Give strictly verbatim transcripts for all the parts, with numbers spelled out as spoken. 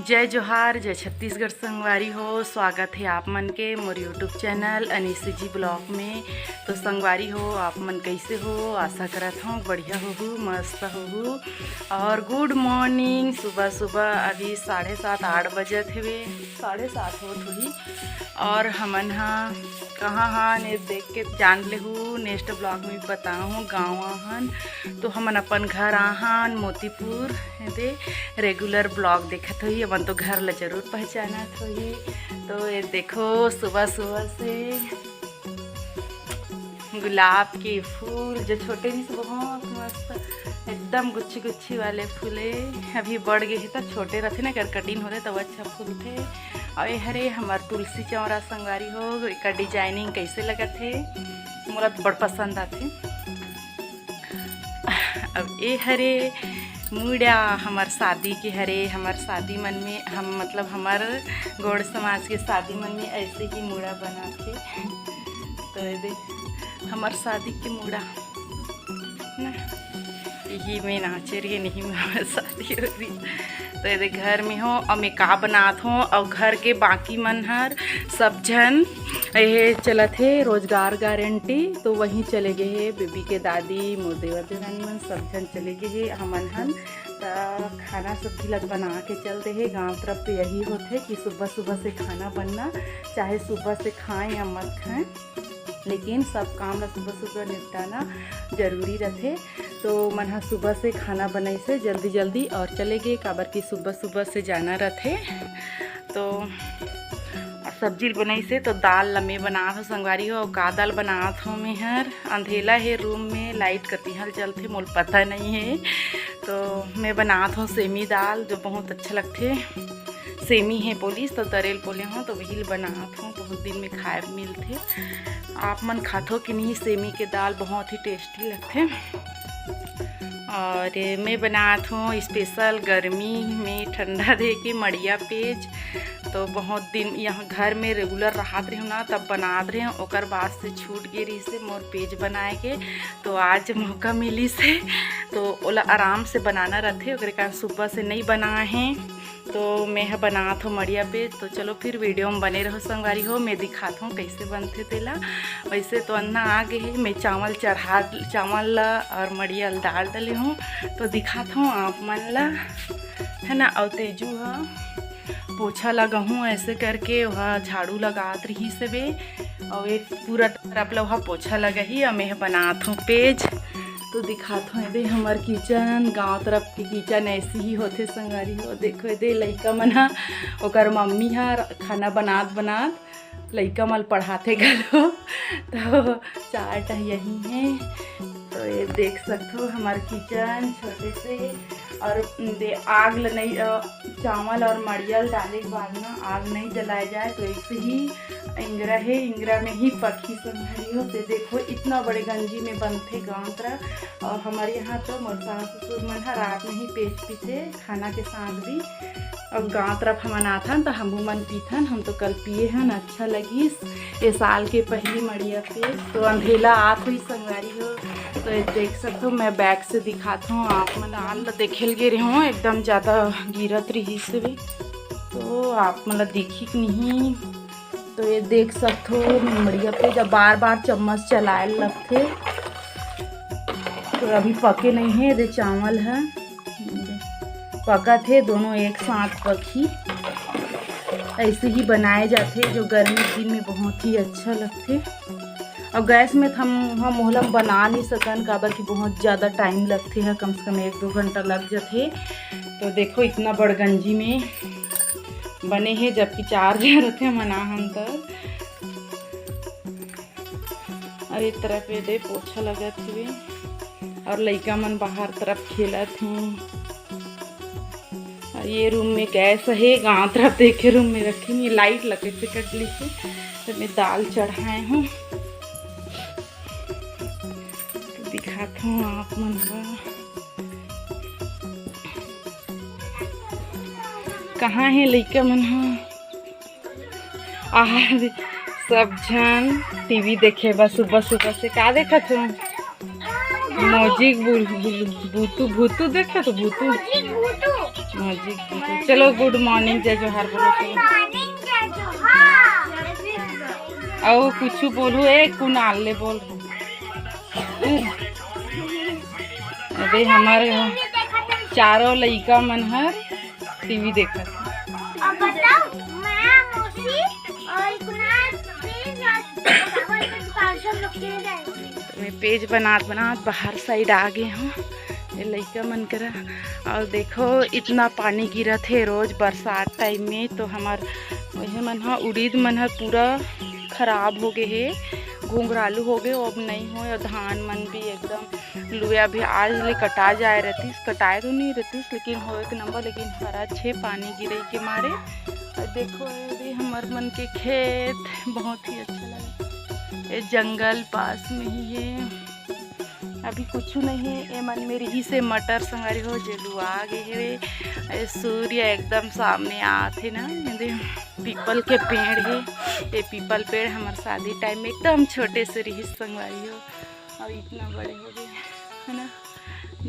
जय जोहार, जय छत्तीसगढ़ संगवारी हो। स्वागत हे आप मन के मोर YouTube चैनल अनीसी जी ब्लॉग में। तो संगवारी हो, आप मन कैसे हो? आशा करत हूँ बढ़िया होहू, मस्त होहू। और गुड मॉर्निंग। सुबह सुबह अभी साढ़े सात, आठ बजत हवे, साढ़े सात होत होही। और हमन हा कहाँ हन, ये देख के जान लेहू। नेक्स्ट ब्लॉग में बताहूँ, गाँव आहन। तो हमन अपन घर आहन मोतीपुर। दे रेगुलर ब्लॉग देखत होही, अपन तो घर ला जरूर पहचानत होही। तो ये देखो, सुबह सुबह से गुलाब के फूल जो छोटे भी से बहुत मस्त, एकदम गुच्छी गुच्छी वाले फूले। अभी बढ़ गए हे तो छोटे रहते ना, कर कटिंग होते तो अच्छा फूलथे। और ये हरे हमार तुलसी चौरा संगवारी हो, एकर डिजाइनिंग कैसे लगत हे, मोला तो बड़ पसंद आथे। अब ए हरे मुड़ा हमर शादी के हरे। हमर शादी मन में हम, मतलब हमर गोंड़ समाज के शादी मन में ऐसे ही मुड़ा बनाथे। तो ये दे हमर शादी के मुड़ा ना, यही में नाचे रहे, नहीं में हमर शादी हो रही। तो ये दे घर में हो, अब मैं का बनात हो, और घर के बाकी मन हर सब झन ये चलत हे रोजगार गारंटी, तो वहीं चले गए हे बेबी के दादी, मोर देवर देवरानी मन सब झन चले गए हे। हमन हन त खाना सब्जी लग बना के चल दे हे। गांव तरफ तो यही होथे कि सुबह सुबह से खाना बनना, चाहे सुबह से खाएं या मत खाएं, लेकिन सब काम ला सुबह सुबह निपटाना जरूरी रथे। तो मन ह सुबह से खाना बनाइसे जल्दी जल्दी और चले गए, काबर कि सुबह सुबह से जाना रथे। तो सब्जी बनाइसे तो दाल ला मैं बनात हो संगवारी हो। का दाल बनात हो मैं हर, अंधेला हे रूम में, लाइट कतिहल जलथे मोल पता नहीं है। तो मैं बनात हो सेमी दाल, जो बहुत अच्छा लगथे। सेमी हे बोलिस तो दरेल बोले हो, तो वही बनात हो, बहुत दिन में खाए मिलथे। आप मन खाथो कि नहीं सेमी के दाल, बहुत ही टेस्टी लगथे। और मैं बनात हो स्पेशल गर्मी में ठंडा दे के मड़िया पेज। तो बहुत दिन यहाँ घर में रेगुलर रहत रहे ना, तब बनात रहे, ओकर बाद से छूट गए रही से मोर पेज बनाए के। तो आज मौका मिली से तो ओला आराम से बनाना रथे, ओकरे कारण सुबह से नहीं बनाए हैं। तो मैं ह बनात हो मड़िया पेज। तो चलो फिर वीडियो में बने रहो संगवारी हो, मैं दिखात हूँ कैसे बनथे तेला। वैसे तो अन्ना आ गए हे, मैं चावल चढ़ा, चावल ला और मड़िया ला डाल डले हूँ। तो दिखात हूँ आप मन ला, है ना। और तेजू ह पोछा लगहूँ ऐसे करके, वह झाड़ू लगात रही से बे, और एक पूरा तरफ ला वह पोछा लगही। और मैं ह बनात हूँ पेज। तो दिखात हूँ, एदे हमर किचन, गांव तरफ के किचन ऐसी ही होथे संगवारी हो। देखो एदे लइका मन ह, ओकर मम्मी ह खाना बनात बनात लइका मन पढ़ाथे घलो। तो चार टह यही है। तो ये देख सकथो हमार किचन छोटे से, और दे आग ल नहीं, अ, चावल और मड़ियल डाले के बाद ना आग नहीं जलाए जाए, तो ऐसे ही इंगरा है, इंगरा में ही पकी संगवारी हो। तो देखो इतना बड़े गंजी में बनथे गांव तरफ। और हमारे यहाँ तो मोर सास ससुर मन ह रात में ही पेज पीथे खाना के साथ भी। अब गांव तरफ हमन आथन त हमू मन पीथन, हम तो कल पिए हन, अच्छा लगिस। ए साल के पहली मड़िया पेज। तो अंधेला आत हुई संगवारी हो, तो ये देख सकथो, मैं बैक से दिखात हूँ आप मन। दाल ल देखे ल गे रहे हो, एकदम ज्यादा गिरत रही से भी, तो आप मन ल दिखी कि नहीं। तो ये देख सकथो, मड़िया पेज अब बार बार चम्मच चलाए ल लगथे। तो अभी पके नहीं है, ये चावल है पकत हे, दोनों एक साथ पकही। ऐसे ही बनाए जाथे, जो गर्मी के दिन में बहुत ही अच्छा लगथे। और गैस में त हम, हम ओला बना नहीं सकन, काबर कि बहुत ज़्यादा टाइम लगथे है, कम से कम एक दो घंटा लग जाथे। तो देखो इतना बड़ गंजी में बने हे, जबकि चार जन रथे मना हम तो। और एक तरफ ये दे पोछा लगत हुए और लइका मन बाहर तरफ खेलत हैं। और ये रूम में गैस है, गांव तरफ देखे रूम में रखी नहीं, लाइट लगे से कट ली थी, तो मैं दाल चढ़ाए हूँ, तो दिखाता हूँ आप मन का। कहाँ है लइका मन हा? आहा, सब झन टीवी देखे बा सुबह सुबह से। का देखत हो? मौजिक बुल-, बुल-, भूतू, भूतू देखत हो? भूतू। हाँ जी, चलो, गुड मॉर्निंग, जय जोहार बोलो, चलो। मॉर्निंग, जय जोहार। अउ कुछ बोलू, ए कुणाल ले बोल। अरे, हमारे चारों लइका मन हर टीवी देखत। अब बताओ, मैं, मौसी और कुणाल, प्लीज, आज पाँच सौ लोग के जाएंगे। मैं पेज बनात बनात बाहर साइड आ गे हूँ, ये लइका मन करा। और देखो, इतना पानी गिरत हे रोज बरसात टाइम में, तो हमर वही मन ह, उड़ीद मन ह पूरा खराब हो गए हे, घुंघरालू हो गए, अब नहीं हो। और धान मन भी एकदम लुए, अभी आज ले कटा जाए रहतीस, कटाए तो नहीं रहतीस, लेकिन हो एक नंबर, लेकिन हरा छे पानी गिरे के मारे। और देखो, ये भी हमर मन के खेत बहुत ही अच्छा लगा, ये जंगल पास में ही है। अभी कुछ नहीं है, ये मन में रही से मटर संगवारी हो, जे लुआ गे हेवे। ये सूर्य एकदम सामने आत हे ना, ये दे पीपल के पेड़ है, ये पीपल पेड़ हमर शादी टाइम में एकदम छोटे से रही संगवारी हो, और इतना बड़े हो गए, है ना।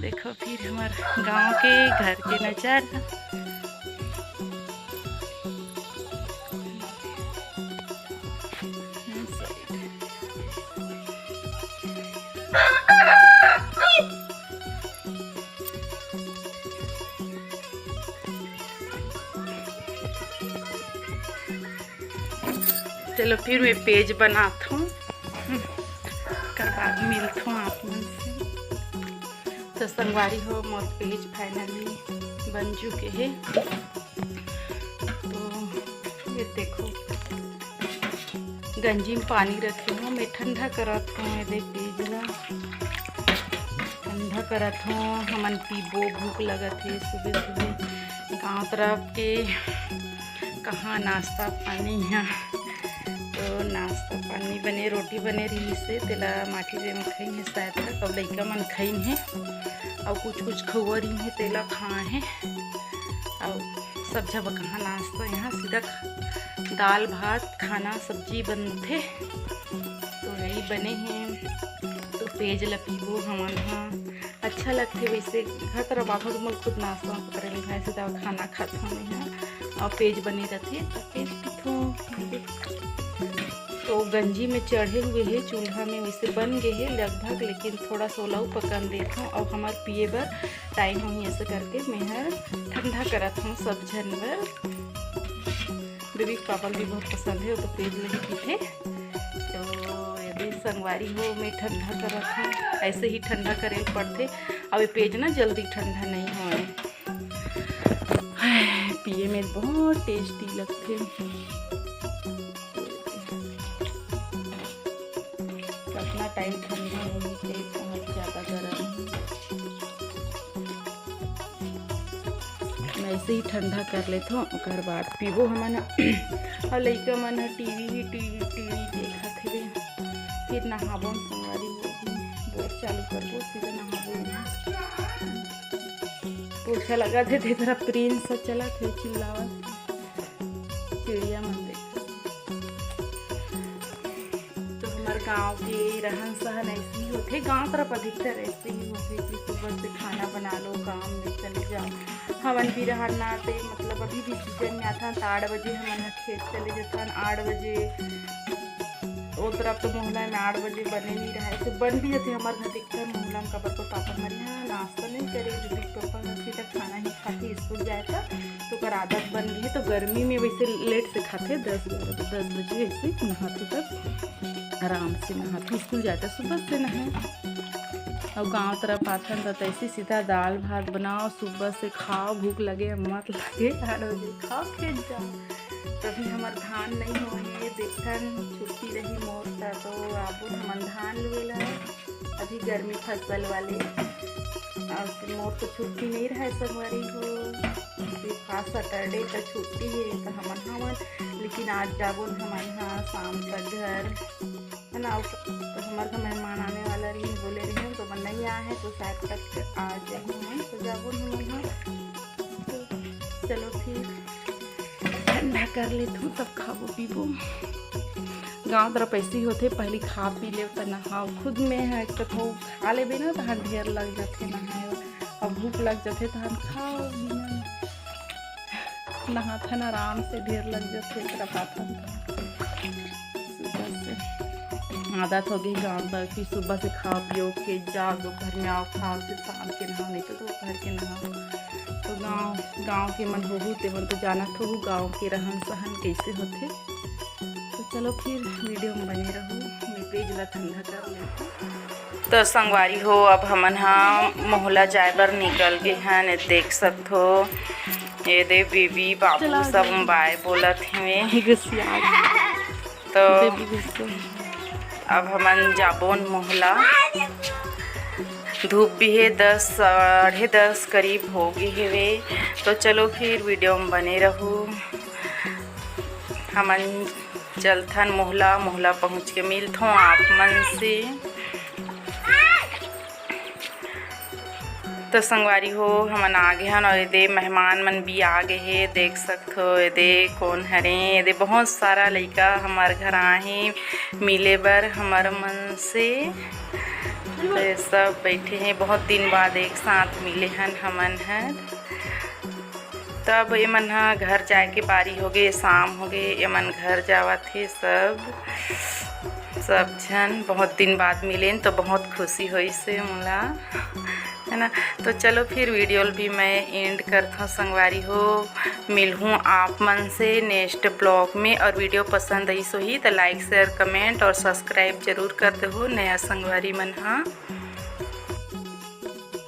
देखो फिर हमार गांव के घर के नजारा। चलो फिर मैं पेज बनात हूँ, ओकर बाद मिलत हूँ आप मन से। तो संगवारी हो, मोर पेज फाइनली बन चुके हे। तो ये देखो, गंजी में पानी रखे हूँ मैं, ठंडा करत हूँ। ये देख, पेज ला ठंडा करत हूँ, हमन पीबो, भूख लगत हे। सुबह सुबह गांव तरफ के कहाँ नाश्ता पानी है, तो नाश्ता पानी बने, रोटी बने रही से, तेला माटी में खइन है शायद तक, अब लइका मन खइन है, और कुछ कुछ खउआ रही है, तेला खाए है, और सब झन कहाँ नाश्ता, यहाँ सीधा ख-, दाल भात खाना सब्जी बनथे। तो यही बने हैं, तो पेज ला पीबो हमन हा। अच्छा लगथे वैसे, घर तरफ आबो तो मोर खुद नाश्ता वास्ता करे नहीं खाए, सीधा खाना खात हूँ मैं हा। और पेज बने रहथे तो पेज पीथो। तो गंजी में चढ़े हुए है, चूल्हा में वैसे बन गए है लगभग, लेकिन थोड़ा सा ओला पकन देत हूँ। और हमार पिए बर टाइम होही, ऐसे करके मैं हर ठंडा करत हूँ सब झन बर। बेबी के पापा ल भी बहुत पसंद है, वो तो पेज ले ही पीथे। तो ये दे संगवारी हो, मैं ठंडा करत हूँ, ऐसे ही ठंडा करे ल पड़थे। अब ये पेज ना जल्दी ठंडा नहीं होए, पिए में बहुत टेस्टी लगथे। कितना टाइम ठंडा होही, पेज बहुत ज़्यादा गर्म। मैं ऐसे ही ठंडा कर लेथों, ओकर बाद पीबो हमन ह। और लइका मन ह टीवी ही टीवी, टीवी देखत हेवे। फिर नहाबो संगवारी हो, बोर चालू करबो, सीधा नहाबो। पोछा लगा देथे, तेरा प्रिंस चलत हे, चिल्लावत हे। चिड़िया मन देख। तो हमार गांव के रहन सहन ऐसे ही होथे, गांव तरफ अधिकतर ऐसे ही होथे कि सुबह से खाना बना लो, काम में चले जाओ। हमन भी रहन ना ते, मतलब अभी भी सीजन में आथन तो आठ बजे हमन ह खेत चले जाथन, आठ बजे। ओ तरफ तो मोहल्ला में आठ बजे बने नहीं रहे, तो बन भी जाथे हमार घर। अधिकतर मोहल्ला में काबर को पापा हमारे यहाँ नाश्ता नहीं करे, दीदी के पापा हर सीधा खाना ही खाथे, स्कूल जाए था तो ओकर आदत बन गई है। तो गर्मी में वैसे लेट से खाथे, दस ग्यारह बजे, दस बजे ऐसे नहाथे, तब आराम से नहाथे, स्कूल जाए था सुबह से नहाए। और गांव तरफ आथन तो ऐसे सीधा दाल भात बनाओ, सुबह से खाओ, भूख लगे मत लगे, आठ बजे खाओ, खेत जाओ। तभी हमार धान नहीं होए, देखन छुट्टी रही मोर ता, तो आबो हमन धान लुए ला। अभी गर्मी फसल वाले, और मोर तो छुट्टी नहीं रहे संगवारी हो, सिर्फ आज सैटरडे का छुट्टी है तो हमन हवन, लेकिन आज जाबो न हमन हा शाम तक घर, है ना। और तो हमारे घर मेहमान आने वाला रही, बोले रही तो मन नहीं आए हैं, तो शायद तक आ जाए हैं, तो जाबो न हमन हा। तो चलो फिर ठंडा कर लेथों, तब खाबो पीबो। गांव तरफ ऐसे ही होथे, पहली खा पी लेव त नहाओ। खुद में है, कथो खा लेबे ना, तहां ढेर लग जाथे नहाए, अब भूख लग जाथे, तहां खाओ बिना। नहाथन आराम से, ढेर लग जथे, तरपाथन त सुबह से। आदत होगे गाँव तक कि सुबह से खा पियो के जाओ, दोपहर में आओ, खाओ, फिर शाम के नहाओ, नहीं तो दोपहर के नहाओ। तो गाँव, गाँव के मन होहू, ते मन तो जानत होहू गाँव के रहन सहन कैसे होथे। तो चलो फिर वीडियो में बने रहू, मैं पेज ला ठंडा कर लेथों। तो संगवारी हो, अब हमन ह मोहला जाए बर निकल गे हन। ये देख सकथो, ये दे बीबी बाबू चला सब गए। बाय बोलत हवे। गुस्सिया गए। तो बेबी गुस्सा। अब हमन जाबोन मोहला। धूप भी हे, दस, साढ़े दस करीब हो गे हेवे। तो चलो फिर वीडियो में बने रहू। हमन चलथन मोहला, मोहला पहुँच के मिलथों आप मन से। तो संगवारी हो, हमन आ गे हन और एदे मेहमान मन भी आ गे हे। देख सकथो, एदे कोन हरे, एदे बहुत सारा लइका हमर घर आए हे मिले बर हमर मन से। तो ये सब बैठे हे, बहुत दिन बाद एक साथ मिले हन हमन हर। तब एमन ह घर जाए के बारी होगे, शाम होगे, एमन घर जावत हे सब, सब झन। बहुत दिन बाद मिलेन तो बहुत खुशी होइस हे मोला, है ना। तो चलो फिर वीडियो ल भी मैं एंड करथों संगवारी हो, मिलहूँ आप मन से नेक्स्ट ब्लॉग में। और वीडियो पसंद आइस होही तो लाइक, शेयर, कमेंट और सब्सक्राइब जरूर कर देहू नया संगवारी मन हा।